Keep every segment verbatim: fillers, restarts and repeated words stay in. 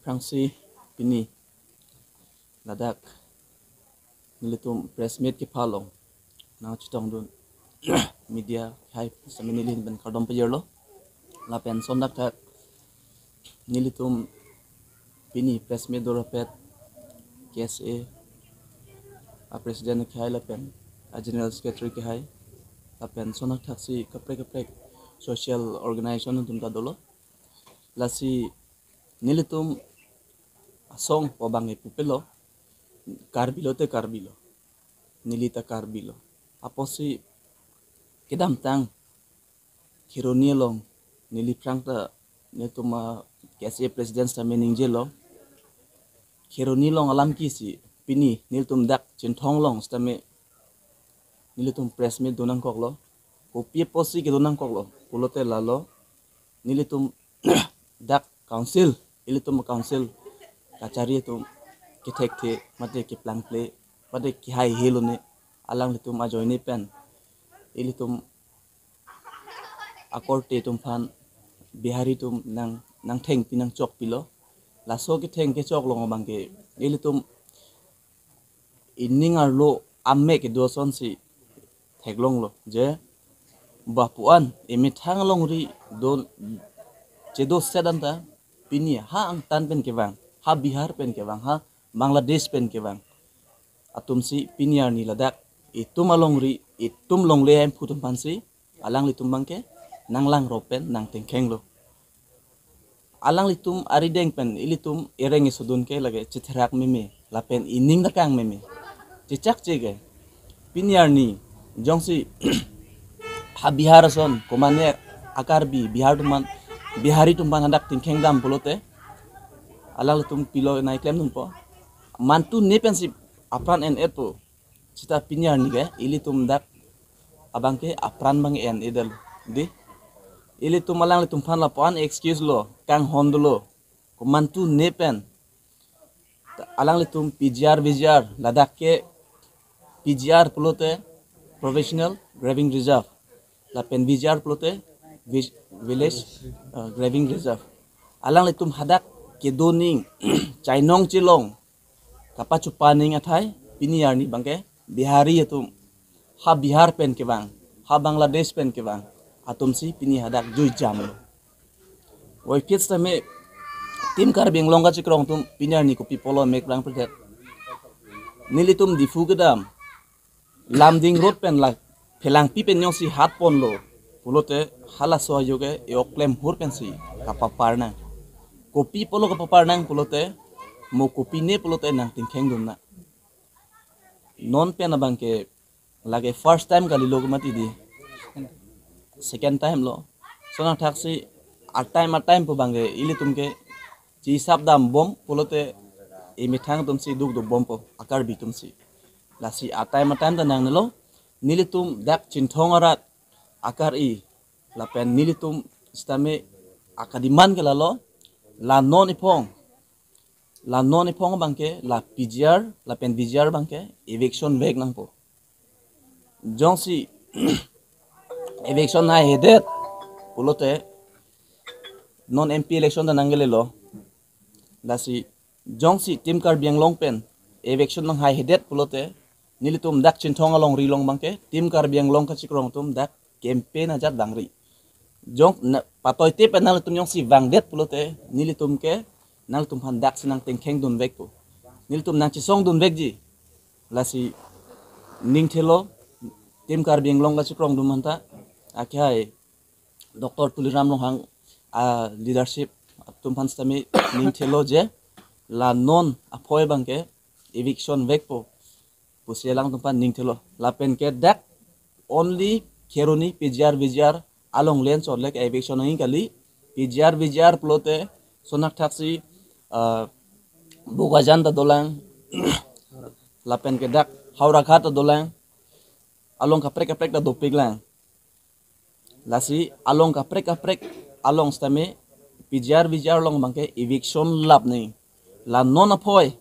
Aphrangsi pini ladak nelitum press meet kepalong nangchetongdun media hai sami neli ahin pen kardom pajirlo. Lapen lason thakthak nelitum pini press meet dorapet K S A a president kehai lapen a general secretary kehai lapen lason thakthaksi kaprek kaprek social organization atum ta dolo. Lasi nelitum asong pu abang epupelo, Karbi lo te Karbi lo, neli ta Karbi lo. Apotsi kedamtang Kheroni along neli aphrang ta nelitum a K S A president sami ningjelo. Kheroni along alam kisi pini nelitum dak Chinthong along sitame nelitum press meet donangkoklo. Kopi apotsi kedonangkoklo pulote lalo, nelitum dak council, ilitum council kachari atum kethekthe mate keplangple mate kehaihelone, alanglitum ajoine pen ilitum akorte atum aphan Bihari atum nang nangthengpi nangchokpilo. Laso ketheng kechok along abangke ilitum ining arlo amek kedo asonsi theklonglo je bapu an emethang alongri do chedo sedan ta pini ha angtan pen kevang, ha Bihar pen kevang, ha Bangladesh pen kevang atumsi pini arni ladak itum alongri, itum longle Hemphu atum aphansi alanglitum abangke nanglangrop pen nangtengkhenglo. Alanglitum arideng pen ilitum ereng isodun ke lake chetherak meme lapen ining dakang meme. Chechak cheke pini arni jongsi ha Bihar ason komane a Karbi Bihar atum aphan, Bihari atum aphan hadak tengkhengdam pulote alanglitum pilo nai klemdunpo. Mantu ne pensi apran en-etpo. Sita pini arni ke ilitum dak abangke apran abang en-edetlo dei. Ilitum alanglitum aphan lapu-an excuse lo, kanghon dolo. Komantu ne pen alanglitum P G R, V G R, ladak ke P G R pulote Provisional Grazing Reserve, lapen V G R pulote vi- Village uh, Grazing Reserve. Alanglitum hadak kedo aning chainong chelong kapachupa aning athai pini arni abangke Bihari atum, ha Bihar pen kevang, ha Bangladesh pen kevang atumsi pini hadak juijamlo. Voiphit sitame Team Karbi Anglong kachekrong atum pini arni kopi apotlo mek prang predet. Nelitum Diphu kedam Lumding Road pen la Phelangpi pen jongsi hatponlo pulote halaso ajo ke e-ok klemhur pensi kapapar nang. Kopi apotlo kapapar nang pulote, mo kopi ne pulote nangtengkhengdun nang. Non pen abangke lake first time kalilo ke mati dei. Second time lo. Lason thakthaksi a time a time pu abangke ilitum ke chisap dambom pulote emethang atumsi dukdukbompo, a Karbi atumsi. Lasi a time a time ta nangnelo, nelitum dak Chinthong arat a Karbi lapen nelitum sitame akadiman ke lalo, la non iphong, la non iphong abangke la P G R lapen V G R abangke eviction vek nangpo. Jongsi eviction haihedet pulote non M P election ta nangkelelo. Lasi jongsi Team Karbi Anglong pen eviction nanghaihedet pulote nelitum dak Chinthong alongri along abangke Team Karbi Anglong kachekrong atum dak campaign ajat vangri. Jong na, patoite pen nanglitum jongsi vangdet pulote nelitum ke nanglitum aphan daksi nangtengkhengdun vekpo. Nelitum nangchesongdun vekji. Lasi ning thelo Team Karbi Anglong kachekrong atum aphanta, akhai Doctor Tuliram Ronghang a leadership atum aphan sitame ning thelo je la non aphoi abangke eviction vekpo pusi alangtum aphan ning thelo. Lapen ke dak only Kheroni P G R V G R along len chot le ke eviction nangji kali. P G R V G R pulote lason thakthaksi ah, Bokajan ta dolang, lapen ke dak Howraghat ta dolang, along kaprek kaprek ta dopiklang. Lasi along kaprek kaprek along sitame P G R V G R along abangke eviction lap nangji. La non aphoi,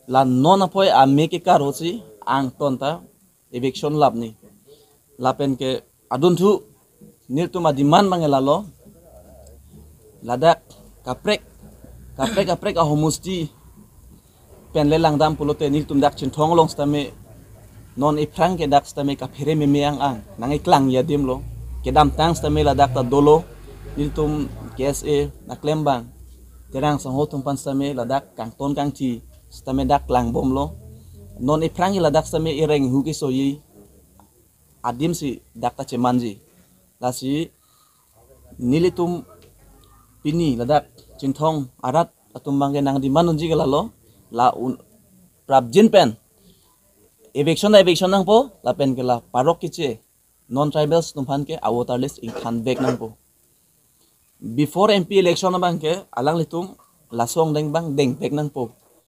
la non aphoi amek kekar ahutsi angton ta eviction lap nangji. Lapen ke adunthu nelitum ademand abangke lalo, ladak kaprek Kaprek kaprek ahomosti pen le langdam pulote nelitum dak Chinthong along sitame non ephrang ke dak sitame kaphere meme ang ang nang-eklangji adim lo. Kedamtang sitame ladak ta dolo. Nelitum K S A naklem abang Terang Sangho atum aphan sitame ladak kangton kangthi sitame dak langbomlo. Non ephrang ke ladak sitame ereng hu kesoji adim si dak ta chemanji. Lasi nelitum pini ladak Chinthong arat atum abang ke nang demand unji ke lalo, la un prapjin pen eviction ta eviction nangpo, lapen ke la parok keche non tribals atum aphan ke a voter list ingthan vek nangpo. Before M P election abang ke alanglitum laso angdeng abang deng vek nangpo.